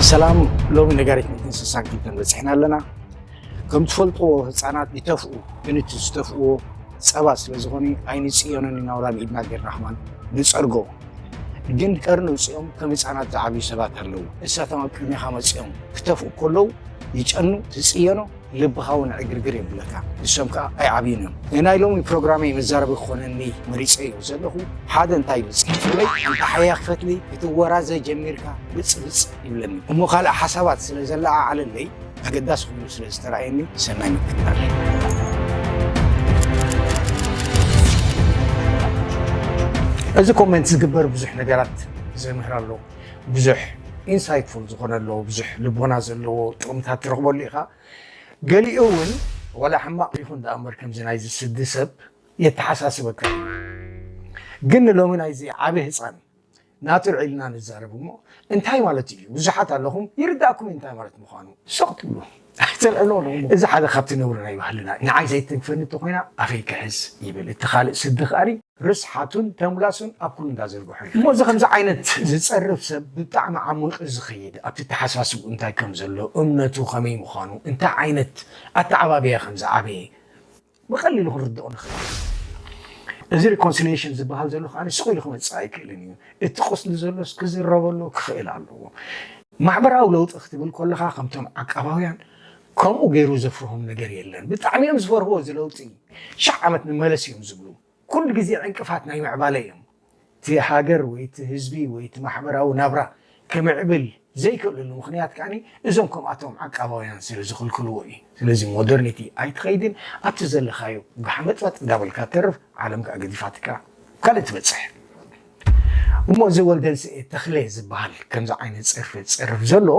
ሰላም። ሎሚ ነጋሪት ሚእትን ስሳን ክልተን በፂሕና ኣለና። ከም ትፈልጥዎ ህፃናት ይተፍኡ፣ ግን እቲ ዝተፍእዎ ፀባ ስለ ዝኾነ ኣይንፅየኖን ኢና፣ ዋላ ብኢድና ጌርና ከማን ንፀርጎ። ግን ቀርኒ ውፅኦም ከም ህፃናት ዝዓብዩ ሰባት ኣለዉ። እሳቶም ኣብ ቅድሜኻ መፅኦም ክተፍኡ ከለዉ ይጨኑ፣ ትፅየኖ፣ ልብኻ እውን ዕግርግር የብለካ። ንሶም ከዓ ኣይዓብዩን እዮም። ንናይ ሎሚ ፕሮግራመይ መዛረቢ ክኾነኒ መሪፀዮ ዘለኹ ሓደ እንታይ ብፅሒፍለይ፣ ኣንታ ሓያኽ ፈትሊ ክትወራዘ ጀሚርካ ብፅብፅ ይብለኒ። እሞ ካልእ ሓሳባት ስለ ዘለዓዓለለይ ኣገዳሲ ኮይኑ ስለ ዝተረኣየኒ ሰናይ ምክትታል። እዚ ኮሜንት ዝግበር ብዙሕ ነገራት ዘምህር ኣሎ፣ ብዙሕ ኢንሳይትፉል ዝኾነ ኣሎ፣ ብዙሕ ልቦና ዘለዎ ጥቕምታት ትረኽበሉ ኢኻ። ገሊኡ እውን ዋላ ሕማቕ ይኹን ደኣ እምበር ከምዚ ናይዚ ስዲ ሰብ የተሓሳስበካ እዩ። ግን ንሎሚ ናይዚ ዓቢ ህፃን ናቱር ኢልና ንዛረብ እሞ እንታይ ማለት እዩ? ብዙሓት ኣለኹም ይርዳእኩም እዩ እንታይ ማለት ምዃኑ። ስቕ ትብሉ። ኣይተልዕሎ ኣለኹም። እዚ ሓደ ካብቲ ነውሪ ናይ ባህልና እዩ። ንዓይ ዘይትንክፈኒ እንተኾይና ኣፈይ ክሕዝ ይብል። እቲ ካልእ ስዲ ከኣኒ ርስሓቱን ተምላሱን ኣብ ኩሉ እንዳዘርግሖ እዩ። እሞ እዚ ከምዚ ዓይነት ዝጸርፍ ሰብ ብጣዕሚ ዓሚቑ ዝኸይድ ኣብቲ ተሓሳስቡ እንታይ ከም ዘሎ፣ እምነቱ ከመይ ምዃኑ፣ እንታይ ዓይነት ኣተዓባብያ ከም ዝዓበየ ብቐሊሉ ክንርድኦ ንኽእል። እዚ ሪኮንሲሊየሽን ዝበሃል ዘሎ ከዓ ስቕ ኢሉ ክመጽእ ኣይክእልን እዩ። እቲ ቁስሊ ዘሎስ ክዝረበሉ ክኽእል ኣለዎ። ማሕበራዊ ለውጢ ክትብል ከለኻ ከምቶም ዓቃባውያን ከምኡ ገይሩ ዘፍርሆም ነገር የለን። ብጣዕሚ እዮም ዝፈርህዎ እዚ ለውጢ። ሽሕ ዓመት ንመለስ እዮም ዝብሉ። ኩሉ ግዜ ዕንቅፋት ናይ ምዕባለ እዮም። እቲ ሃገር ወይ እቲ ህዝቢ ወይ እቲ ማሕበራዊ ናብራ ክምዕብል ዘይክእለሉ ምኽንያት ከኣ እዞም ከምኣቶም ዓቃባውያን ስለ ዝኽልክልዎ እዩ። ስለዚ ሞደርኒቲ ኣይትኸይድን፣ ኣብቲ ዘለኻዮ ጋሕመጥመጥ እንዳበልካ ተርፍ፣ ዓለም ከኣ ገዲፋትካ ካልእ ትበጽሕ። እሞ እዚ ወልደንስኤ ተኽለ ዝበሃል ከምዚ ዓይነት ጸርፊ ዝጸርፍ ዘሎ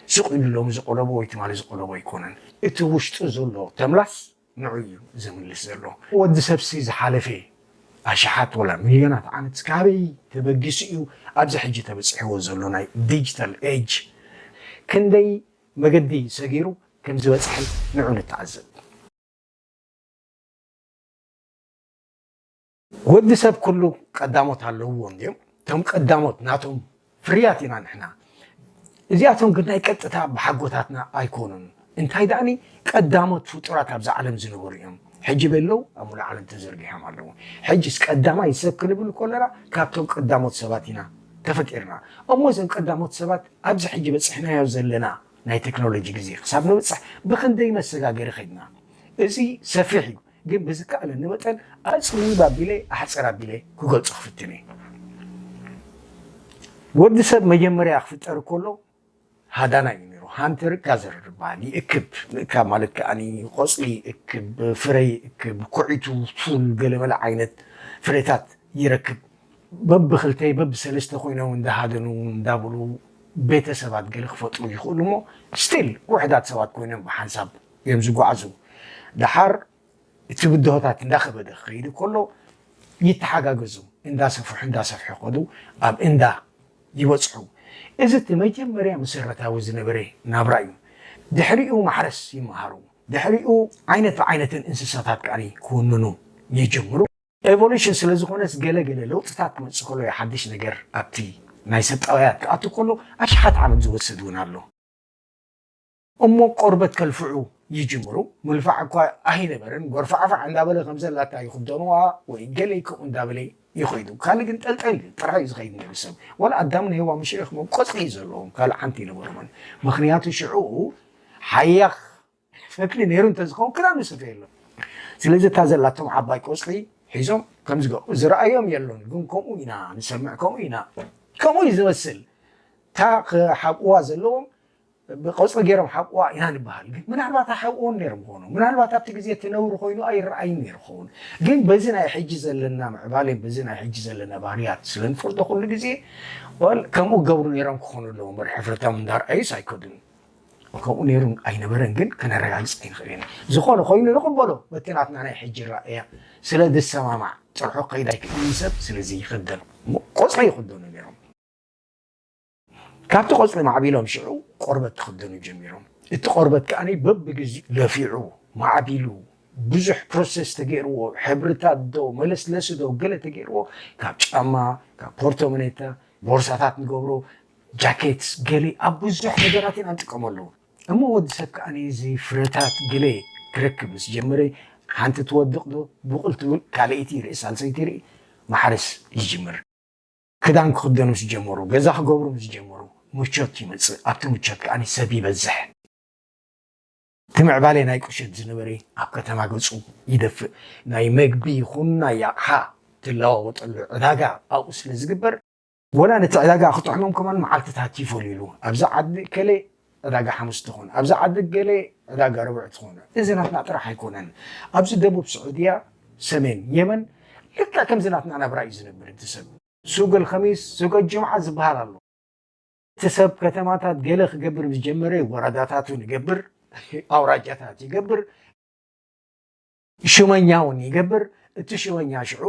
ስቕ ኢሉ ሎሚ ዝቆለቦ ወይ ትማሊ ዝቆለቦ ኣይኮነን። እቲ ውሽጡ ዘሎ ተምላስ ንዑ እዩ ዘምልስ ዘሎ። ወዲ ሰብሲ ዝሓለፈ ኣሽሓት ወላ ሚልዮናት ዓመት ካበይ ተበጊሱ እዩ ኣብዚ ሕጂ ተበፂሕዎ ዘሎ ናይ ዲጂታል ኤጅ? ክንደይ መገዲ ሰጊሩ ከም ዝበፅሐ ንዑ ንተዓዘብ። ወዲ ሰብ ኩሉ ቀዳሞት ኣለውዎ እንድዮም። እቶም ቀዳሞት ናቶም ፍርያት ኢና ንሕና። እዚኣቶም ግን ናይ ቀጥታ ብሓጎታትና ኣይኮኑን። እንታይ ደኣኒ ቀዳሞት ፍጡራት ኣብዛ ዓለም ዝነበሩ እዮም። ሕጂ በለው ኣብ ሙሉእ ዓለም ተዘርጊሖም ኣለዉ። ሕጂስ ቀዳማይ ሰብ ክንብል ከለና ካብቶም ቀዳሞት ሰባት ኢና ተፈጢርና። እሞ እዞም ቀዳሞት ሰባት ኣብዚ ሕጂ በፂሕናዮ ዘለና ናይ ቴክኖሎጂ ግዜ ክሳብ ንብፅሕ ብኽንደይ መሰጋገሪ ኸድና። እዚ ሰፊሕ እዩ፣ ግን ብዝከኣለኒ መጠን ኣፅብብ ኣቢለ ኣሕፅር ኣቢለ ክገልፆ ክፍትን እየ። ወዲ ሰብ መጀመርያ ክፍጠር ከሎ ሃዳና እዩ ነይሩ። ሃንተር ጋዘረር ይበሃል። ይእክብ፣ ምእካብ ማለት ከኣ ቆፅሊ ይእክብ፣ ፍረ ይእክብ፣ ኩዒቱ፣ ፉል፣ ገለመለ ዓይነት ፍሬታት ይረክብ። በብክልተ በብሰለስተ ኮይኖም እንዳሃደኑ እንዳብሉ ቤተሰባት ገለ ክፈጥሩ ይኽእሉ እሞ ስቲል ውሕዳት ሰባት ኮይኖም ብሓንሳብ እዮም ዝጓዓዙ። ደሓር እቲ ብድሆታት እንዳኸበደ ክኸይድ ከሎ ይተሓጋገዙ፣ እንዳሰፍሑ እንዳሰፍሑ ከዱ ኣብ እንዳ ይበፅሑ። እዚ እቲ መጀመርያ መሰረታዊ ዝነበረ ናብራ እዩ። ድሕሪኡ ማሕረስ ይመሃሩ። ድሕሪኡ ዓይነት ብዓይነትን እንስሳታት ከኣ ክውንኑ ይጅምሩ። ኤቮሉሽን ስለ ዝኾነስ ገለ ገለ ለውጥታት ክመፅእ ከሎ እዩ ሓድሽ ነገር ኣብቲ ናይ ሰብ ጠባያት ክኣቱ ከሎ ኣሽሓት ዓመት ዝወስድ እውን ኣሎ። እሞ ቆርበት ከልፍዑ ይጅምሩ። ምልፋዕ እኳ ኣይነበረን። ጎርፋዕፋዕ እንዳበለ ከም ዘላታ ይኽደንዋ ወይ ገለ ከምኡ እንዳበለ ይኸይዱ። ካልእ ግን ጠልጠል ጥራሕ እዩ ዝኸይድ ነይሩ ሰብ። ዋላ ኣዳምን ሄዋን ምሽ ኢኹም ቆፅሊ እዩ ዘለዎም፣ ካልእ ሓንቲ ይነበሮምን። ምኽንያቱ ሽዑ ሓያኽ ፈትሊ ነይሩ እንተዝኸውን ክዳን ዝሰፈየሎም። ስለዚ እታ ዘላቶም ዓባይ ቆፅሊ ሒዞም ከም ዝገ-፣ ዝረኣዮም የሎን፣ ግን ከምኡ ኢና ንሰምዕ፣ ከምኡ ኢና፣ ከምኡ እዩ ዝመስል። እታ ክሓብእዋ ዘለዎም ብቆፅሊ ገይሮም ሓብእዋ ኢና ንበሃል። ግን ምናልባት ኣይሓብእዎን ነይሮም ክኾኑ። ምናልባት ኣብቲ ግዜ እቲ ነውሪ ኮይኑ ኣይረኣይን ነይሩ ክኸውን። ግን በዚ ናይ ሕጂ ዘለና ምዕባሌን በዚ ናይ ሕጂ ዘለና ባህርያት ስለ ንፈልጦ ኩሉ ግዜ፣ ወል፣ ከምኡ ገብሩ ነይሮም ክኾኑ ኣለዎም እምበር ሕፍረቶም እንዳርኣዩስ ኣይከዱን። ከምኡ ነይሩ ኣይነበረን፣ ግን ከነረጋግፅ ኣይንኽእልን ኢና። ዝኾነ ኮይኑ ንቕበሎ፣ በቲ ናትና ናይ ሕጂ ራእያ ስለ ዝሰማማዕ ጥርሑ ክኸይድ ኣይክእልን ሰብ፣ ስለዚ ይኽደን። ቆፅሊ ይኽደኑ ነይሮም። ካብቲ ቆፅሊ ማዕቢሎም ሽዑ ቆርበት ክኽደኑ ጀሚሮም። እቲ ቆርበት ከኣ በብግዜኡ ለፊዑ፣ ማዕቢሉ፣ ብዙሕ ፕሮሰስ ተገይርዎ፣ ሕብርታት ዶ፣ መለስለሲ ዶ፣ ገለ ተገይርዎ፣ ካብ ጫማ፣ ካብ ፖርቶሞኔታ፣ ቦርሳታት ንገብሮ፣ ጃኬት፣ ገለ ኣብ ብዙሕ ነገራት ኢና ንጥቀመሉ። እሞ ወዲ ሰብ ከኣ እዚ ፍረታት ገለ ክረክብ ምስ ጀመረ፣ ሓንቲ ትወድቕ ዶ ብቑል ትብል፣ ካልኣይቲ ርኢ ሳልሰይቲ ርኢ ማሕረስ ይጅምር። ክዳን ክኽደኑ ምስ ጀመሩ፣ ገዛ ክገብሩ ምስ ጀመሩ፣ ምቾት ይመጽእ። ኣብቲ ምቾት ከኣ ሰብ ይበዝሕ። እቲ ምዕባለ ናይ ቁሸት ዝነበረ ኣብ ከተማ ገጹ ይደፍእ። ናይ መግቢ ይኹን ናይ ኣቕሓ ትለዋወጠሉ ዕዳጋ ኣብኡ ስለ ዝግበር፣ ወላ ነቲ ዕዳጋ ክጥዕሞም ከማን መዓልትታት ይፈልዩሉ። ኣብዛ ዓዲ እከለ ዕዳጋ ሓሙስ ትኾን፣ ኣብዛ ዓዲ ገለ ዕዳጋ ረቡዕ ትኾን። እዚ ናትና ጥራሕ ኣይኮነን። ኣብዚ ደቡብ ስዑድያ፣ ሰሜን የመን፣ ልክዕ ከምዚ ናትና ናብራ እዩ ዝነብር እቲ ሰብ። ሱቅ ኣልኸሚስ፣ ሱቅ ጅምዓ ዝበሃል ኣሎ። እቲ ሰብ ከተማታት ገለ ክገብር ምስ ጀመረ፣ ወረዳታቱ ንገብር፣ ኣውራጃታት ይገብር፣ ሽመኛ እውን ይገብር። እቲ ሽመኛ ሽዑ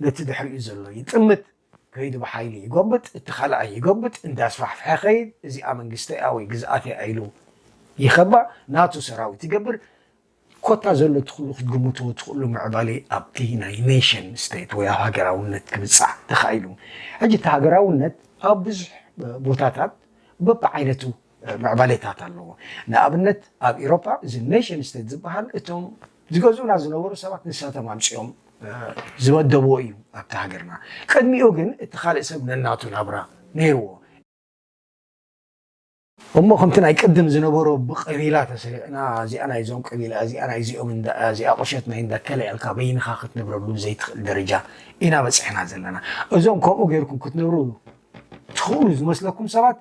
ነቲ ድሕሪኡ ዘሎ ይጥምት፣ ከይዱ ብሓይሊ ይጎብጥ፣ እቲ ካልኣይ ይጎብጥ፣ እንዳስፋሕፍሐ ኸይድ፣ እዚኣ መንግስተይ ኣወይ ግዝኣተይ ኢሉ ይኸባ፣ ናቱ ሰራዊት ይገብር። ኮታ ዘሎ እቲ ኩሉ ክትግምትዎ ትኽእሉ ምዕባለ ኣብቲ ናይ ኔሽን ስቴት ወይ ኣብ ሃገራውነት ክብጻሕ ተኻኢሉ። ሕጂ እቲ ሃገራውነት ኣብ ብዙሕ ቦታታት በብዓይነቱ ምዕባሌታት ኣለዎ። ንኣብነት ኣብ ኤሮፓ እዚ ኔሽን ስቴት ዝበሃል እቶም ዝገዝኡና ዝነበሩ ሰባት ንሳቶም ኣምጺኦም ዝመደብዎ እዩ ኣብቲ ሃገርና። ቅድሚኡ ግን እቲ ካልእ ሰብ ነናቱ ናብራ ነይርዎ። እሞ ከምቲ ናይ ቅድም ዝነበሮ ብቀቢላ ተሰሪዕና፣ እዚኣ ናይዞም ቀቢላ፣ እዚኣ ናይዚኦም እንዳ፣ እዚኣ ቁሸት ናይ እንዳ ከለ ኢልካ በይንኻ ክትነብረሉ ዘይትኽእል ደረጃ ኢና በጺሕና ዘለና። እዞም ከምኡ ጌርኩም ክትነብሩ ትኽእሉ ዝመስለኩም ሰባት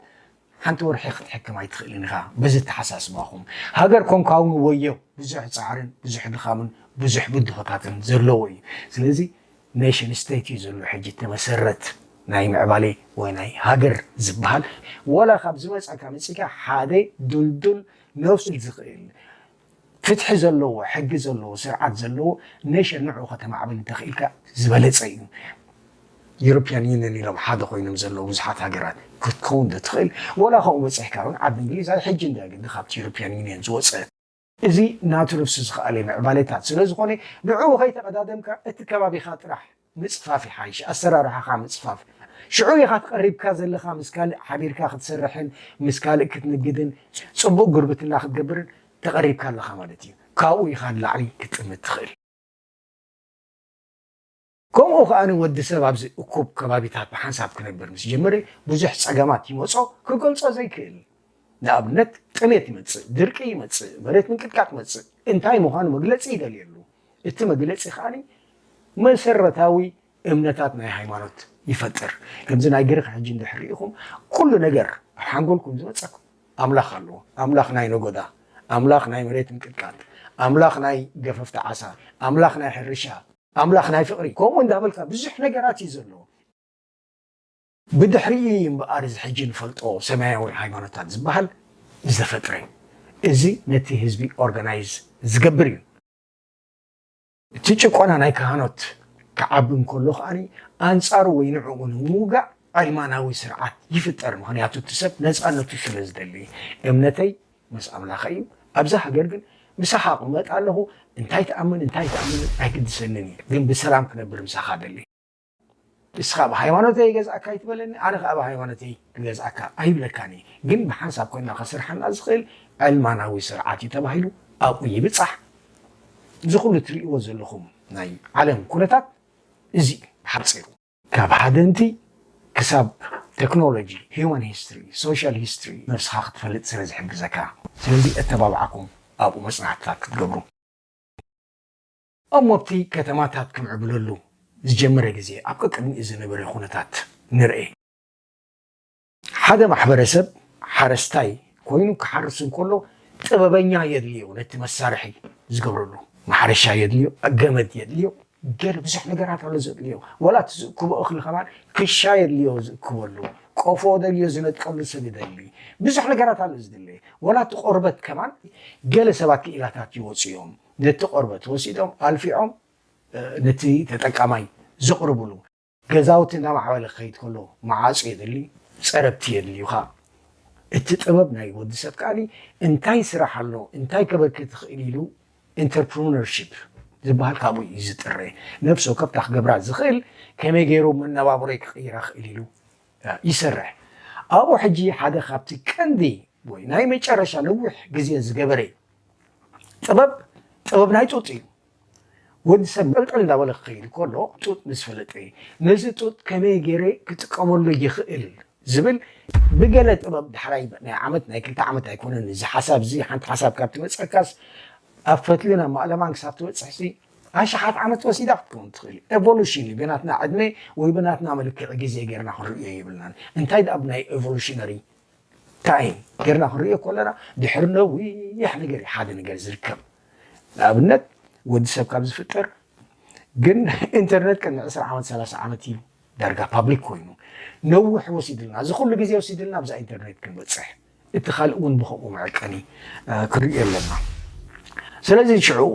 ሓንቲ ወርሒ ክትሕክም ኣይትኽእልን ኢኻ። በዚ ኣተሓሳስባኹም ሃገር ኮንካ እውን ወዮ፣ ብዙሕ ጻዕርን ብዙሕ ድኻምን ብዙሕ ብድሆታትን ዘለዎ እዩ። ስለዚ ኔሽን ስቴት እዩ ዘሎ ሕጂ ተመሰረት ናይ ምዕባሌ ወይ ናይ ሃገር ዝበሃል። ወላ ካብ ዝመጻካ መጺካ ሓደ ድልዱል ነብሱ ዝኽእል ፍትሒ ዘለዎ ሕጊ ዘለዎ ስርዓት ዘለዎ ኔሽን ንዑ ከተማዕብል እንተኽኢልካ ዝበለጸ እዩ። ዩሮፒያን ዩኒየን ኢሎም ሓደ ኮይኖም ዘለዉ ብዙሓት ሃገራት ክትከውን ዶ ትኽእል? ወላ ከምኡ በጺሕካ እውን ዓዲ እንግሊዝ ኣይ ሕጂ እንዳ ግዲ ካብቲ ዩሮፒያን ዩኒየን ዝወጸት። እዚ ናቱ ነብሱ ዝኸኣለ ምዕባሌታት ስለ ዝኾነ ንዕኡ ከይተቐዳደምካ እቲ ከባቢኻ ጥራሕ ምጽፋፍ ይሓይሽ፣ ኣሰራርሓኻ ምጽፋፍ። ሽዑ ኢኻ ተቐሪብካ ዘለኻ ምስ ካልእ ሓቢርካ ክትሰርሕን ምስ ካልእ ክትንግድን ጽቡቕ ጉርብትና ክትገብርን ተቐሪብካ ኣለኻ ማለት እዩ። ካብኡ ኢኻ ንላዕሊ ክትጥምት ትኽእል። ከምኡ ከኣ ወዲ ሰብ ኣብዚ እኩብ ከባቢታት ብሓንሳብ ክነብር ምስ ጀመረ ብዙሕ ጸገማት ይመጾ ክገልጾ ዘይክእል። ንኣብነት ጥሜት ይመጽእ፣ ድርቂ ይመጽእ፣ መሬት ምንቅጥቃጥ ይመጽእ። እንታይ ምዃኑ መግለጺ ይደልየሉ። እቲ መግለጺ ከኣ መሰረታዊ እምነታት ናይ ሃይማኖት ይፈጥር። ከምዚ ናይ ግሪኽ ሕጂ እንድሕር ርኢኹም ኩሉ ነገር ኣብ ሓንጎልኩም ዝመጸኩም ኣምላኽ ኣለዎ። ኣምላኽ ናይ ነጎዳ፣ ኣምላኽ ናይ መሬት ምንቅጥቃጥ፣ ኣምላኽ ናይ ገፈፍቲ ዓሳ፣ ኣምላኽ ናይ ሕርሻ፣ ኣምላኽ ናይ ፍቕሪ፣ ከምኡ እንዳበልካ ብዙሕ ነገራት እዩ ዘሎ። ብድሕሪኡ እዩ እምበኣር እዚ ሕጂ ንፈልጦ ሰማያዊ ሃይማኖታት ዝበሃል ዝተፈጥረ። እዚ ነቲ ህዝቢ ኦርጋናይዝ ዝገብር እዩ። እቲ ጭቆና ናይ ካህኖት ክዓቢ እንከሎ ከኣ ኣንጻሩ ወይ ንዕኡ ንምውጋእ ዕልማናዊ ስርዓት ይፍጠር። ምኽንያቱ እቲ ሰብ ነጻነቱ ስለ ዝደሊ። እምነተይ ምስ ኣምላኸይ እዩ። ኣብዛ ሃገር ግን ምሳኻ እቕመጥ ኣለኹ፣ እንታይ ትኣምን እንታይ ትኣምን ኣይግድሰንን እዩ፣ ግን ብሰላም ክነብር ምሳኻ ደሊ። ንስኻ ብሃይማኖተይ ይገዝኣካ ኣይትበለኒ፣ ኣነ ከኣ ብሃይማኖተይ ክገዝኣካ ኣይብለካን እየ። ግን ብሓንሳብ ኮይና ከስርሓና ዝኽእል ዕልማናዊ ስርዓት እዩ ተባሂሉ ኣብኡ ይብጻሕ። እዚ ኩሉ ትርእይዎ ዘለኹም ናይ ዓለም ኩነታት እዚ እዩ ብሓጺሩ። ካብ ሃደንቲ ክሳብ ቴክኖሎጂ፣ ሂውማን ሂስትሪ፣ ሶሻል ሂስትሪ ነብስኻ ክትፈልጥ ስለ ዝሕግዘካ። ስለዚ እተባብዓኩም ኣብኡ መጽናዕትታት ክትገብሩ። እሞ ኣብቲ ከተማታት ክምዕብለሉ ዝጀመረ ግዜ ኣብ ቀቅድሚኡ ዝነበረ ኩነታት ንርኤ። ሓደ ማሕበረሰብ ሓረስታይ ኮይኑ ክሓርስ እንከሎ ጥበበኛ የድልዮ፣ ነቲ መሳርሒ ዝገብረሉ ማሕረሻ የድልዮ፣ ገመድ የድልዮ፣ ገለ ብዙሕ ነገራት ኣሎ ዘድልዮ። ወላ እቲ ዝእክቦ እኽሊ ከማን ክሻ የድልዮ ዝእክበሉ፣ ቆፎ ደልዮ ዝነጥቀሉ ሰብ ይደሊ። ብዙሕ ነገራት ኣሎ ዝድለ። ወላ እቲ ቆርበት ከማን ገለ ሰባት ክኢላታት ይወፁ እዮም። ነቲ ቆርበት ወሲዶም ኣልፊዖም፣ እ፣ ነቲ ተጠቃማይ ዘቕርብሉ። ገዛውቲ እንዳማዕበለ ክኸይድ ከሎ መዓጹ የድሊ፣ ጸረብቲ የድልዩኻ። እቲ ጥበብ ናይ ወዲ ሰብ ከኣ እንታይ ስራሕ ኣሎ፣ እንታይ ከበርክት ይኽእል ኢሉ ኢንተርፕረነርሺፕ ዝበሃል ካብኡ እዩ ዝጥረ። ነፍሲ ወከፍ እታ ክገብራ ዝኽእል ከመይ ገይሩ መነባብሮይ ክቕይራ ክእል ኢሉ፣ እ፣ ይሰርሕ። ኣብኡ ሕጂ ሓደ ካብቲ ቀንዲ ወይ ናይ መጨረሻ ነዊሕ ግዜ ዝገበረ ጥበብ፣ ጥበብ ናይ ጡጥ እዩ። ወዲ ሰብ ጠልጠል እንዳበለ ክኸይድ ከሎ ጡጥ ምስ ፈለጠ፣ ነዚ ጡጥ ከመይ ገይረ ክጥቀመሉ ይኽእል ዝብል ብገለ ጥበብ ዳሕራይ ናይ ዓመት ናይ ክልተ ዓመት ኣይኮነን። እዚ ሓሳብ እዚ ሓንቲ ሓሳብ ካብ ትመፀካስ ኣብ ፈትልን ኣብ ማእለማን ክሳብ ትበፅሕሲ ኣሽሓት ዓመት ወሲዳ ክትከውን ትኽእል። ኤቮሉሽን እዩ። ብናትና ዕድመ ወይ ብናትና መልክዕ ግዜ ጌርና ክንርእዮ የብልናን። እንታይ ደኣ ብናይ ኤቮሉሽነሪ ታይም ጌርና ክንርእዮ ከለና ድሕሪ ነዊሕ ነገር እዩ ሓደ ነገር ዝርከብ። ንኣብነት ወዲ ሰብ ካብ ዝፍጠር ግን ኢንተርኔት ቅድሚ ዕስራ ዓመት ሰላሳ ዓመት እዩ ዳርጋ ፓብሊክ ኮይኑ ነዊሕ ወሲድልና፣ እዚ ኩሉ ግዜ ወሲድልና ኣብዛ ኢንተርኔት ክንበፅሕ። እቲ ካልእ እውን ብኸምኡ መዐቀኒ ክርእዮ ኣለና። ስለዚ ሽዕኡ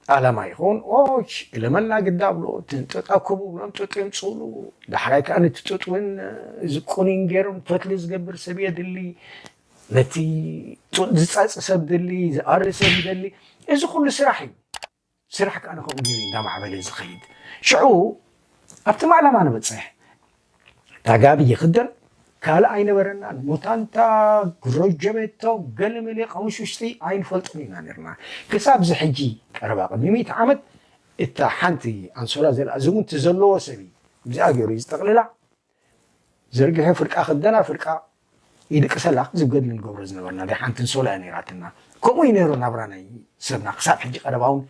ዓላማ ይኸውን ኦች ኢለመና ግዳ ብሎ ትንጥጣ ክቡ ብሎም ጡጥ የምፅእሉ። ዳሕራይ ከዓ ነቲ ጡጥ እውን እዚ ቁኒን ገይሮም ፈትሊ ዝገብር ሰብ የድሊ፣ ነቲ ጡጥ ዝፃፅ ሰብ ድሊ፣ ዝኣሪ ሰብ ይደሊ። እዚ ኩሉ ስራሕ እዩ። ስራሕ ከዓ ንኸምኡ ገይሩ እንዳማዕበለ ዝኸይድ። ሽዑ ኣብቲ ማዕለማ ንበፅሕ። ታጋቢ ይኽደን ካልእ ኣይነበረናን። ሙታንታ፣ ግሮጀቤቶ፣ ገለመለ፣ ቀምሽ ውሽጢ ኣይንፈልጥን ኢና ነርና። ክሳብ እዚ ሕጂ ቀረባ ቅድሚ ሚእቲ ዓመት እታ ሓንቲ ኣንሶላ ዘላ እዝውንቲ ዘለዎ ሰብ እዩ እዚኣ ገይሩ እዩ ዝጠቕልላ። ዘርጊሑ ፍርቃ ክደና ፍርቃ ይድቅሰላ ዝገድል ንገብሮ ዝነበርና ደ ሓንቲ ኣንሶላ እያ ነይራትና። ከምኡ እዩ ነይሩ ናብራ ናይ ሰብና። ክሳብ ሕጂ ቀረባ እውን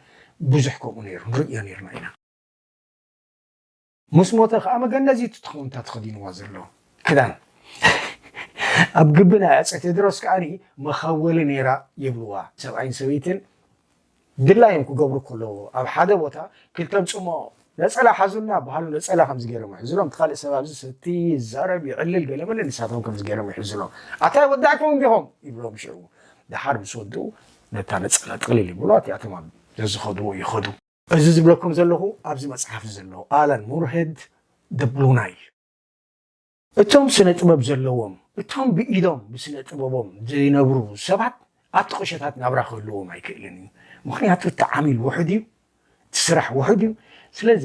ብዙሕ ከምኡ ነይሩ ንርእዮ ነይርና ኢና። ምስ ሞተ ከዓ መገነዚቱ ትኸውን እታ ተኸዲንዋ ዘሎ ክዳን። ኣብ ግቢ ናይ ኣፀ ቴድሮስ ከዓ መኸወሊ ነይራ ይብልዋ። ሰብኣይን ሰበይትን ድላዮም ክገብሩ ከለዉ ኣብ ሓደ ቦታ ክልተ ምፅሞ ነፀላ ሓዙልና በሃሉ ነፀላ ከምዚ ገይሮም ይሕዙሎም። እቲ ካልእ ሰብ ኣብዚ ሰቲ ይዛረብ ይዕልል ገለመለ ንሳቶም ከምዚ ገይሮም ይሕዙሎም። ኣታይ ወዳእኩም እንዲኹም ይብሎም። ሽዑ ደሓር ምስ ወድኡ ነታ ነፀላ ጥቕልል ይብሎ። እቲኣቶም ኣብ ዘዝኸድዎ ይኸዱ። እዚ ዝብለኩም ዘለኹ ኣብዚ መፅሓፍ ዘሎ ኣላን ሙርሄድ ደ ብሉ ናይል እቶም ስነ ጥበብ ዘለዎም እቶም ብኢዶም ብስነ ጥበቦም ዝነብሩ ሰባት ኣብቲ ቁሸታት ናብራ ክህልዎም ኣይክእልን እዩ። ምክንያቱ እቲ ዓሚል ውሑድ እዩ፣ እቲ ስራሕ ውሑድ እዩ። ስለዚ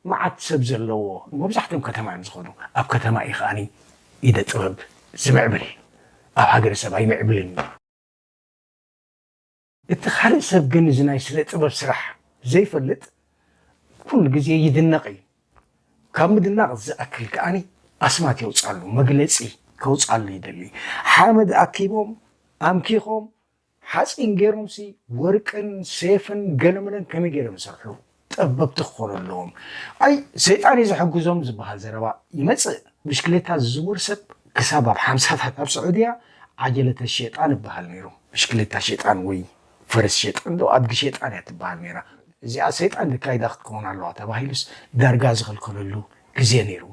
መዓት ሰብ ዘለዎ መብዛሕትኦም ከተማ እዮም ዝኸዱ። ኣብ ከተማ እዩ ከዓኒ ኢደ ጥበብ ዝምዕብል፣ ኣብ ሃገረሰብ ኣይምዕብልን እዩ። እቲ ካልእ ሰብ ግን እዚ ናይ ስነ ጥበብ ስራሕ ዘይፈልጥ ኩሉ ግዜ ይድነቕ እዩ። ካብ ምድናቕ ዝኣክል ከዓኒ ኣስማት የውፅኣሉ፣ መግለፂ ከውፅኣሉ ይደሊ። ሓመድ ኣኪቦም ኣምኪኾም ሓፂን ገይሮምሲ ወርቅን ሴፍን ገለመለን ከመይ ገይሮም ይሰርሑ ጠበብቲ ክኾኑ ኣለዎም። ኣይ ሰይጣን እዩ ዝሕግዞም ዝበሃል ዘረባ ይመፅእ። ብሽክሌታ ዝዝውር ሰብ ክሳብ ኣብ ሓምሳታት ኣብ ስዑድያ ዓጀለተ ሸጣን ይበሃል ነይሩ። ብሽክሌታ ሸጣን ወይ ፈረስ ሸጣን ዶ ኣድጊ ሸጣን እያ ትበሃል ነይራ። እዚኣ ሰይጣን ዘካይዳ ክትከውን ኣለዋ ተባሂሉስ ዳርጋ ዝኽልከለሉ ግዜ ነይሩ።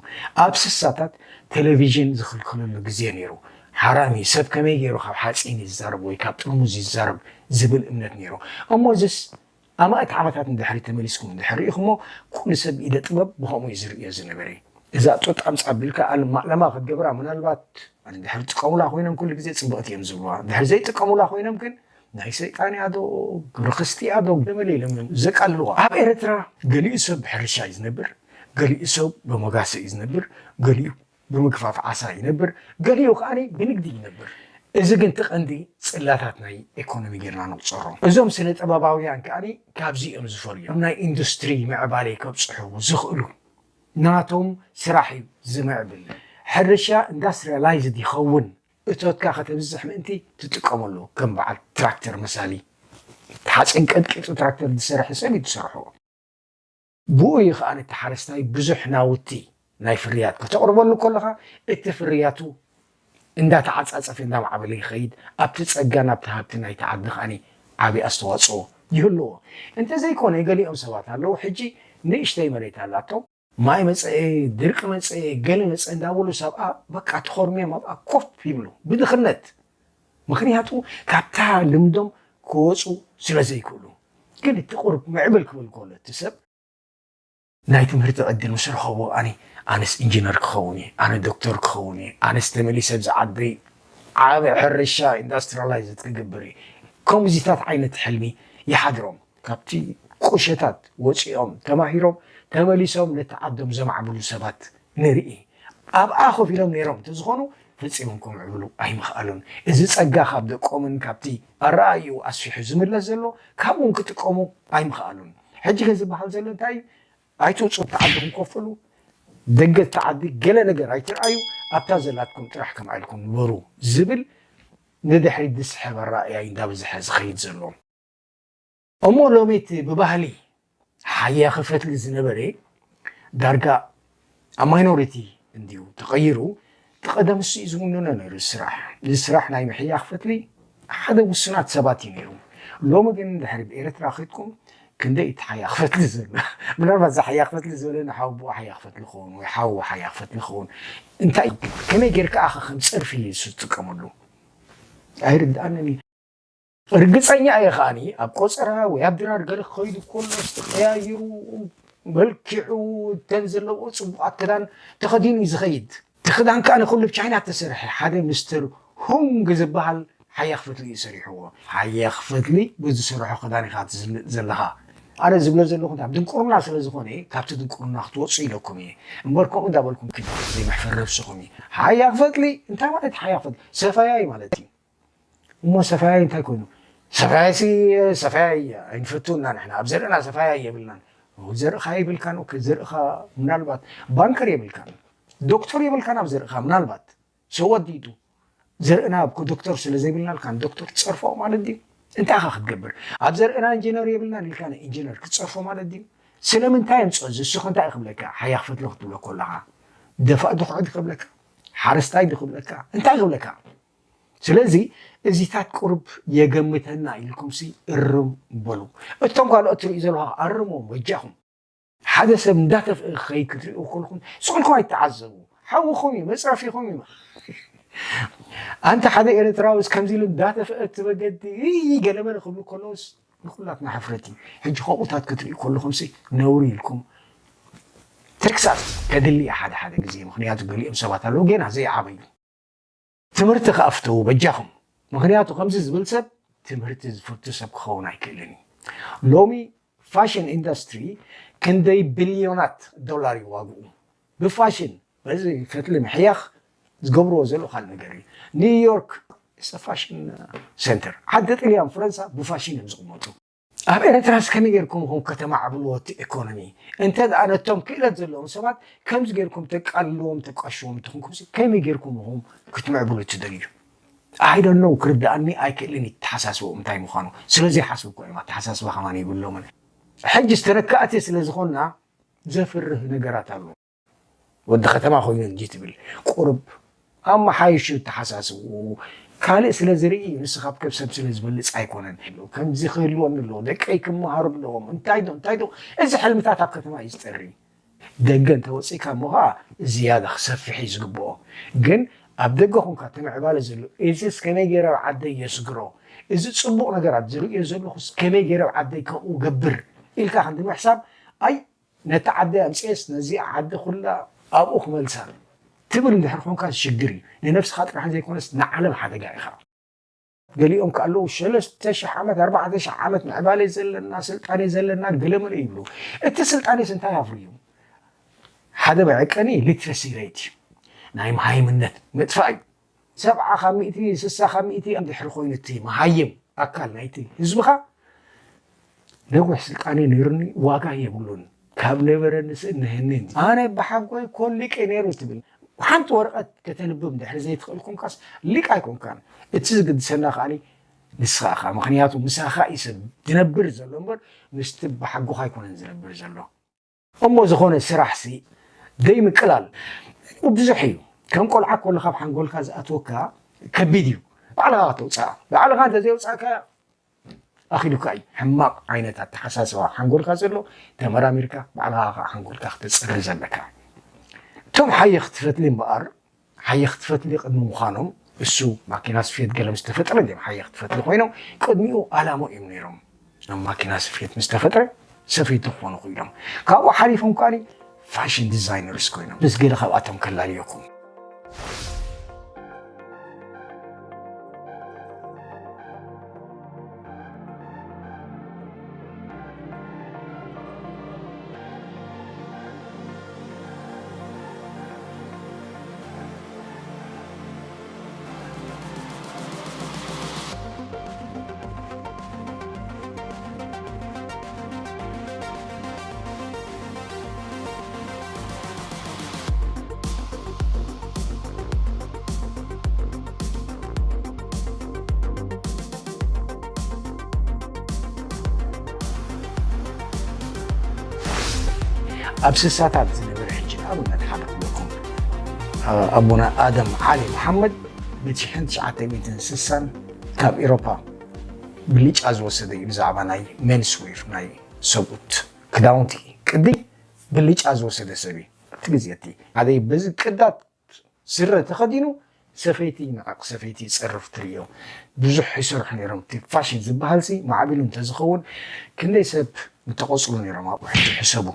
ኣብ ስሳታት ቴሌቪዥን ዝኽልከለሉ ግዜ ነይሩ። ሓራሚ ሰብ ከመይ ገይሩ ካብ ሓፂን ይዛረብ ወይ ካብ ጥርሙዝ ይዛረብ ዝብል እምነት ነይሩ። እሞ እዚስ ኣማእት ዓመታት ንድሕሪ ተመሊስኩም እንድሕር ርኢኹሞ ኩሉ ሰብ ኢደ ጥበብ ብኸምኡ እዩ ዝርእዮ ዝነበረ። እዛ ጡጥ ኣምፃ ኣቢልካ ኣልማ ለማ ክትገብራ ምናልባት እንድሕር ዝጥቀሙላ ኮይኖም ኩሉ ግዜ ፅብቕቲ እዮም ዝብልዋ። እንድሕር ዘይጥቀሙላ ኮይኖም ግን ናይ ሰይጣን እያ ዶ ርኽስቲ እያ ዶ ገመል ኢሎም እዮም ዘቃልልዋ። ኣብ ኤርትራ ገሊኡ ሰብ ብሕርሻ እዩ ዝነብር፣ ገሊኡ ሰብ ብመጋሰ እዩ ዝነብር፣ ገሊኡ ብምግፋፍ ዓሳ ይነብር፣ ገሊኡ ከዓኒ ብንግዲ ይነብር። እዚ ግን እቲ ቀንዲ ጽላታት ናይ ኤኮኖሚ ጌርና ንቑጸሮም። እዞም ስነ ጥበባውያን ከዓኒ ካብዚ እዮም ዝፈርዩ። ኣብ ናይ ኢንዱስትሪ ምዕባለ ከብጽሑ ዝኽእሉ ናቶም ስራሕ እዩ ዝምዕብል። ሕርሻ ኢንዳስትሪያላይዝድ ይኸውን። እቶትካ ከተብዝሕ ምእንቲ ትጥቀመሉ ከም በዓል ትራክተር መሳሊ። ሓጺን ቀጥቂጡ ትራክተር ዝሰርሕ ሰብ እዩ ዝሰርሖ። ብኡ እዩ ከኣ ነቲ ሓረስታይ ብዙሕ ናውቲ ናይ ፍርያት ከተቕርበሉ ከለኻ እቲ ፍርያቱ እንዳተዓጻጸፈ እንዳማዕበለ ይኸይድ። ኣብቲ ጸጋ ናብቲ ሃብቲ ናይቲ ዓዲ ከኣኒ ዓቢ ኣስተዋጽኦ ይህልዎ። እንተዘይኮነ ገሊኦም ሰባት ኣለዉ ሕጂ ንእሽተይ መሬት ኣላቶም ማይ መጸኤ ድርቂ መጸኤ ገለ መጸ እንዳበሉ ሰብኣ በቃ ተኾርምዮም ኣብኣ ኮፍ ይብሉ ብድኽነት ምኽንያቱ ካብታ ልምዶም ክወፁ ስለ ዘይክእሉ ግን እቲ ቁሩብ ምዕብል ክብል ከሎ እቲ ሰብ ናይ ትምህርቲ ዕድል ምስ ረኸቦ ኣነ ኣነስ ኢንጂነር ክኸውን እየ ኣነ ዶክተር ክኸውን እየ ኣነስ ተመሊሰ ኣብዚ ዓደይ ዓበ ሕርሻ ኢንዳስትሪላይዝድ ክገብር እየ ከምዚታት ዓይነት ሕልሚ ይሓድሮም ካብቲ ቁሸታት ወፂኦም ተማሂሮም ተመሊሶም ነቲ ዓዶም ዘማዕብሉ ሰባት ንርኢ ኣብኣ ኮፍ ኢሎም ነይሮም እንተዝኾኑ ፈጺሞም ከምዕብሉ ኣይምኽኣሉን። እዚ ጸጋ ካብ ደቆምን ካብቲ ኣረኣእይኡ ኣስፊሑ ዝምለስ ዘሎ ካብኡን ክጥቀሙ ኣይምኽኣሉን። ሕጂ ከ ዝበሃል ዘሎ እንታይ እዩ? ኣይትውጹ፣ ኣብቲ ዓድኹም ኮፍ በሉ፣ ደገ እቲ ዓዲ ገለ ነገር ኣይትርኣዩ፣ ኣብታ ዘላትኩም ጥራሕ ከምኣ ኢልኩም ንበሩ ዝብል ንድሕሪት ዝስሕብ ኣረኣእያ እዩ እንዳበዝሐ ዝኸይድ ዘሎ። እሞ ሎሚ እቲ ብባህሊ ሓያኺ ፈትሊ ዝነበረ ዳርጋ ኣብ ማይኖሪቲ እንድዩ ተቐይሩ። እቲ ቀደም እሱ እዩ ዝውንኖ ነይሩ ስራሕ። እዚ ስራሕ ናይ ምሕያኽ ፈትሊ ሓደ ውሱናት ሰባት እዩ ነይሩ። ሎሚ ግን ድሕሪ ብኤርትራ ኸድኩም ክንደይ እቲ ሓያኽ ፈትሊ ዘሎ? ምናልባት እዚ ሓያኽ ፈትሊ ዝበለኒ ሓው ብኡ ሓያኽ ፈትሊ ክኸውን ወይ ሓው ሓያኽ ፈትሊ ክኸውን። እንታይ ከመይ ጌርካ ኣኸ ከም ጸርፊ እዩ ዝጥቀመሉ? ኣይርድኣንን እዩ። ርግጸኛ እየ ከኣኒ ኣብ ቆጸራ ወይ ኣብ ድራር ገለ ክኸይዱ ከሎ ዝተቀያይሩ መልክዑ እተን ዘለዎ ጽቡቓት ክዳን ተኸዲኑ እዩ ዝኸይድ። እቲ ክዳን ከኣ ንኹሉ ብቻይና እተሰርሐ ሓደ ምስተር ሁንግ ዝበሃል ሓያኽ ፈትሊ እዩ ሰሪሕዎ። ሓያኽ ፈትሊ ብዝሰርሖ ክዳን ኢኻ ትዝንጥ ዘለኻ። ኣነ ዝብሎ ዘለኹ ኣብ ድንቁርና ስለ ዝኾነ ካብቲ ድንቁርና ክትወፁ ኢለኩም እየ እምበር ከምኡ እንዳበልኩም ኪድ ዘይምሕፈር ነብስኹም እዩ። ሓያኽ ፈትሊ እንታይ ማለት ሓያኽ ፈትሊ? ሰፋያይ ማለት እዩ። እሞ ሰፋያይ እንታይ ኮይኑ? ሰፋያይሲ ሰፋያይ ኣይንፈትውና ንሕና ኣብ ዘርእና ሰፋያይ የብልናን። ዘርእኻ የብልካን። ኦኬ፣ ዘርእኻ ምናልባት ባንከር የብልካን፣ ዶክተር የብልካን ኣብ ዘርእኻ ምናልባት ሰወዲቱ ዘርእና እኮ ዶክተር ስለ ዘይብልና ኢልካ ንዶክተር ትጸርፎ ማለት ድዩ? እንታይ ኢኻ ክትገብር? ኣብ ዘርእና ኢንጂነር የብልናን ኢልካ ንኢንጂነር ክትጸርፎ ማለት ድዩ? ስለምንታይ እዮም ጸዙ? እሱ እንታይ ክብለካ? ሓያ ክፈትሎ ክትብሎ ከለኻ ደፋእ ድኹዒ ክብለካ? ሓረስታይ ድክብለካ? እንታይ ክብለካ? ስለዚ እዚታት ቁርብ የገምተና ኢልኩምሲ እርም በሉ። እቶም ካልኦት ትርእዩ ዘለኹ ኣርሞም በጃኹም። ሓደ ሰብ እንዳተፍአ ክኸይድ ክትርእዩ ከለኹም ስቕልኩም ኣይተዓዘቡ። ሓውኹም እዩ፣ መፅረፊኹም እዩ። ኣንተ ሓደ ኤርትራውስ ከምዚ ኢሉ እንዳተፍአ እቲ መገዲ እይ ገለመለ ክብሉ ከለውስ ንኩላትና ሕፍረት እዩ። ሕጂ ከምኡታት ክትርእዩ ከለኹምሲ ነውሪ ኢልኩም ተግሳጽ ከድሊ እዩ ሓደ ሓደ ግዜ። ምኽንያቱ ገሊኦም ሰባት ኣለዉ ገና ዘይዓበዩ። ትምህርቲ ክኣፍተዉ በጃኹም። ምኽንያቱ ከምዚ ዝብል ሰብ ትምህርቲ ዝፈቱ ሰብ ክኸውን ኣይክእልን እዩ። ሎሚ ፋሽን ኢንዱስትሪ ክንደይ ቢልዮናት ዶላር እዩ ዋግኡ። ብፋሽን በዚ ፈትሊ ምሕያኽ ዝገብርዎ ዘለዉ ካልእ ነገር እዩ። ኒውዮርክ ፋሽን ሴንተር፣ ዓዲ ጥልያን ፈረንሳ ብፋሽን እዮም ዝቕመጡ። ኣብ ኤርትራስ ከመይ ጌርኩም ኢኹም ከተማዕብልዎ እቲ ኤኮኖሚ? እንተ ደኣ ነቶም ክእለት ዘለዎም ሰባት ከምዚ ጌርኩም ተቃልልዎም፣ ተቃሽዎም እንተኾንኩምሲ ከመይ ጌርኩም ኢኹም ክትምዕብሉ ትደልዩ? I don't know፣ ክርድኣኒ ኣይክእልን እዩ ኣተሓሳስባኦም እንታይ ምዃኑ። ስለ ዘይሓስቡ እኮ እዮም፣ ኣተሓሳስባ ከማን የብሎምን። ሕጂ ዝተነካእቲ ስለ ዝኾንና ዘፍርህ ነገራት ኣሎ። ወዲ ከተማ ኮይኑ እንጂ ትብል ቁርብ ኣመሓይሹ ተሓሳስቡ ካልእ ስለ ዝርኢ እዩ። ንስኻ ኣብ ከብሰብ ስለ ዝበልፅ ኣይኮነን። ከምዚ ክህልወኒ ኣለዎ፣ ደቀይ ክመሃሩ ኣለዎም፣ እንታይ ዶ እንታይ ዶ። እዚ ሕልምታት ኣብ ከተማ እዩ ዝጠሪ። ደገ እንተወፂእካ እሞ ከዓ ዝያዳ ክሰፍሕ እዩ ዝግብኦ። ግን ኣብ ደገ ኮንካ እቲ ምዕባለ ዘሎ እዚስ ከመይ ገይረ ኣብ ዓደይ የስግሮ፣ እዚ ፅቡቕ ነገራት ዝርእዮ ዘለኹስ ከመይ ገይረ ኣብ ዓደይ ከምኡ ገብር ኢልካ ክንዲ ምሕሳብ ኣይ ነታ ዓዲ ኣምፅኤስ ነዚኣ ዓዲ ኩላ ኣብኡ ክመልሳ ትብል እንድሕር ኮንካ ሽግር እዩ። ንነብስኻ ጥራሕ ዘይኮነስ ንዓለም ሓደጋ ኢኻ። ገሊኦም ከ ኣለዉ ሰለስተ ሽሕ ዓመት ኣርባዕተ ሽሕ ዓመት ምዕባለ ዘለና ስልጣኔ ዘለና ገለመለ ይብሉ። እቲ ስልጣኔስ እንታይ ኣፍርዩ? ሓደ መዐቀኒ ሊትረሲ ሬት እዩ፣ ናይ መሃይምነት ምጥፋእ እዩ። ሰብዓ ካብ ሚእቲ ስሳ ካብ ሚእቲ እንድሕር ኮይኑ እቲ መሃይም ኣካል ናይቲ ህዝብኻ ነዊሕ ስልጣኔ ነይሩኒ ዋጋ የብሉን ካብ ነበረኒ ስእነህኒ ኣነ ብሓጎይ ኮሊቀ ነይሩ ትብል ሓንቲ ወረቐት ከተንብብ ድሕሪ ዘይትኽእል ኮንካስ ሊቅ ኣይኮንካን። እቲ ዝግድሰና ከዓኒ ንስኻ ኢኻ። ምኽንያቱ ምሳኻ እዩ ሰብ ዝነብር ዘሎ እምበር ምስቲ ብሓጎኻ ኣይኮነን ዝነብር ዘሎ። እሞ ዝኾነ ስራሕሲ ደይ ምቅላል ብዙሕ እዩ። ከም ቆልዓ ኮሎ ካብ ሓንጎልካ ዝኣትወካ ከቢድ እዩ። ባዕልኻ ከተውፅኣ ባዕልኻ እንተዘይውፃእካ ኣኺሉካ እዩ። ሕማቕ ዓይነት ኣተሓሳስባ ሓንጎልካ ዘሎ ተመራሚርካ ባዕልኻ ከዓ ሓንጎልካ ክተፅሪ ዘለካ። እቶም ሓየኽቲ ፈትሊ እምበኣር ሓየኽቲ ፈትሊ ቅድሚ ምዃኖም እሱ ማኪና ስፌት ገለ ምስ ተፈጥረ ድም ሓየኽቲ ፈትሊ ኮይኖም ቅድሚኡ ኣላሞ እዮም ነይሮም። ናብ ማኪና ስፌት ምስ ተፈጥረ ሰፈይቲ ክኾኑ ክኢሎም። ካብኡ ሓሊፎም ከዓኒ ፋሽን ዲዛይነርስ ኮይኖም ምስ ገለ ካብኣቶም ከላልየኩም። ኣብ ስሳታት ዝነበረ ሕጂ ንኣብነት ሓደ ክብለኩም ኣቦና ኣደም ዓሊ መሓመድ ብትሽሕን ትሽዓተ ሚእትን ስሳን ካብ ኤሮፓ ብልጫ ዝወሰደ እዩ። ብዛዕባ ናይ ሜንስዌር ናይ ሰብኡት ክዳውንቲ ቅዲ ብልጫ ዝወሰደ ሰብ እዩ። እቲ ግዜ እቲ ሓደ በዚ ቅዳት ስረ ተኸዲኑ ሰፈይቲ ንዓቕ ሰፈይቲ ይጸርፍ ትርእዮ። ብዙሕ ይሰርሑ ነይሮም። እቲ ፋሽን ዝበሃል ሲ ማዕቢሉ እንተዝኸውን ክንደይ ሰብ ምተቐጽሉ ነይሮም ኣብኡ። ሕጂ ሕሰቡ።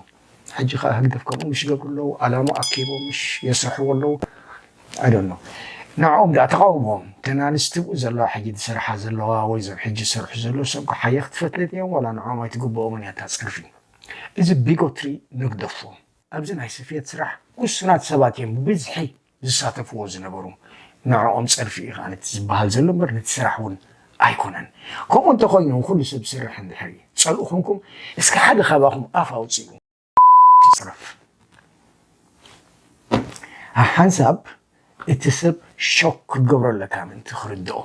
ሕጂ ከኣ ህግደፍ ከምኡ ምሽ ይገብሩ ኣለዉ። ኣላማ ኣኪቦም ምሽ የስርሕዎ ኣለዉ። I don't know። ንዕኦም ደኣ ተቓውሞም። እተን ኣንስቲ ብኡ ዘለዋ ሕጂ ዝሰርሓ ዘለዋ ወይ ዞም ሕጂ ዝሰርሑ ዘለዉ ሰብ ከሓየኽ ትፈትለት እዮም ዋላ ንዕኦም ኣይትግብኦምን እያ እታ ጸርፊ። እዚ ቢጎትሪ ንግደፎ። ኣብዚ ናይ ስፍየት ስራሕ ውሱናት ሰባት እዮም ብብዝሒ ዝሳተፍዎ ዝነበሩ። ንዕኦም ጸርፊ እዩ ከኣ ነቲ ዝበሃል ዘሎ እምበር ነቲ ስራሕ እውን ኣይኮነን። ከምኡ እንተኾይኑ እውን ኩሉ ሰብ ዝሰርሕ እንድሕር እዩ ጸልኡ ኮንኩም እስኪ ሓደ ካባኹም ኣፍ ኣውጽኡ ይጽረፍ። ሓንሳብ እቲ ሰብ ሾክ ክትገብሮ ኣለካ ምእንቲ ክርድኦ።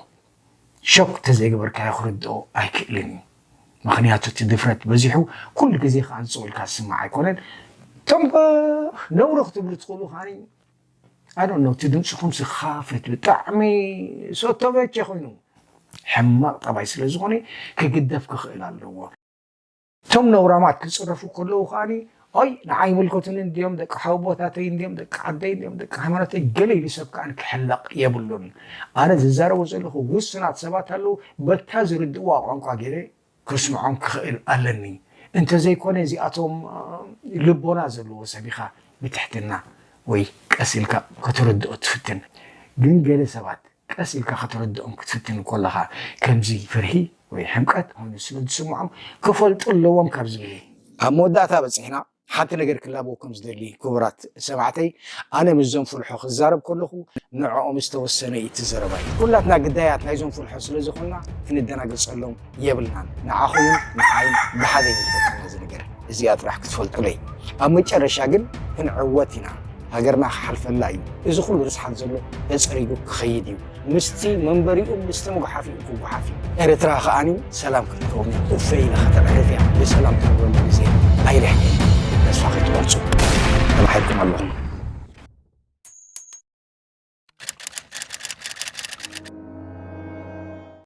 ሾክ እንተዘይገበርካዮ ክርድኦ ኣይክእልን እዩ። ምኽንያቱ እቲ ድፍረት በዚሑ ኩሉ ግዜ ከዓ ንፅው ኢልካ ዝስማዕ ኣይኮነን። እቶም ነውሪ ክትብሉ ትኽእሉ ከዓ ኣዶ ነው እቲ ድምፅኹም ስኻፈት ብጣዕሚ ሶቶቨቼ ኮይኑ ሕማቕ ጠባይ ስለ ዝኾነ ክግደፍ ክኽእል ኣለዎ። እቶም ነውራማት ክፅረፉ ከለዉ ከዓኒ ኣይ ንዓይ ይምልከቱኒ እንድዮም ደቂ ሓወቦታተይ እንድዮም ደቂ ዓደይ እንድዮም ደቂ ሃይማኖተይ ገለ ኢሉ ሰብ ከዓኒ ክሕለቕ የብሉን። ኣነ ዝዛረቦ ዘለኹ ውሱናት ሰባት ኣለዉ በታ ዝርድእዋ ቋንቋ ገይረ ከስምዖም ክኽእል ኣለኒ። እንተዘይኮነ እዚኣቶም ልቦና ዘለዎ ሰብ ኢኻ ብትሕትና ወይ ቀስ ኢልካ ከተረድኦ ትፍትን። ግን ገለ ሰባት ቀስ ኢልካ ከተረድኦም ክትፍትን ከለኻ ከምዚ ፍርሂ ወይ ሕምቀት ኮይኑ ስለ ዝስምዖም ክፈልጡ ኣለዎም ካብ ዝብል እየ። ኣብ መወዳእታ በፂሕና። ሓንቲ ነገር ክላበወኩም ዝደሊ ክቡራት ሰማዕተይ፣ ኣነ ምስዞም ፍልሖ ክዛረብ ከለኹ ንዕኦም ዝተወሰነ እዩ እቲ ዘረባይ። ኩላትና ግዳያት ናይዞም ፍልሖ ስለ ዝኾንና ክንደናገጸሎም የብልናን። ንዓኹምን ንዓይን ብሓደ ይምልከተና እዚ ነገር። እዚኣ ጥራሕ ክትፈልጡለይ። ኣብ መጨረሻ ግን ክንዕወት ኢና። ሃገርና ክሓልፈላ እዩ። እዚ ኩሉ ርስሓት ዘሎ ተጸሪጉ ክኸይድ እዩ። ምስቲ መንበሪኡ ምስቲ መጉሓፊኡ ክጉሓፍ እዩ። ኤርትራ ከኣኒ ሰላም ክትከውን እያ። እፈይ ኢላ ከተዕርፍ እያ። ብሰላም ትነብረሉ ግዜ ኣይርሕቅን። ተስፋ ከይትቆርጹ ተማሒርኩም ኣለኹም።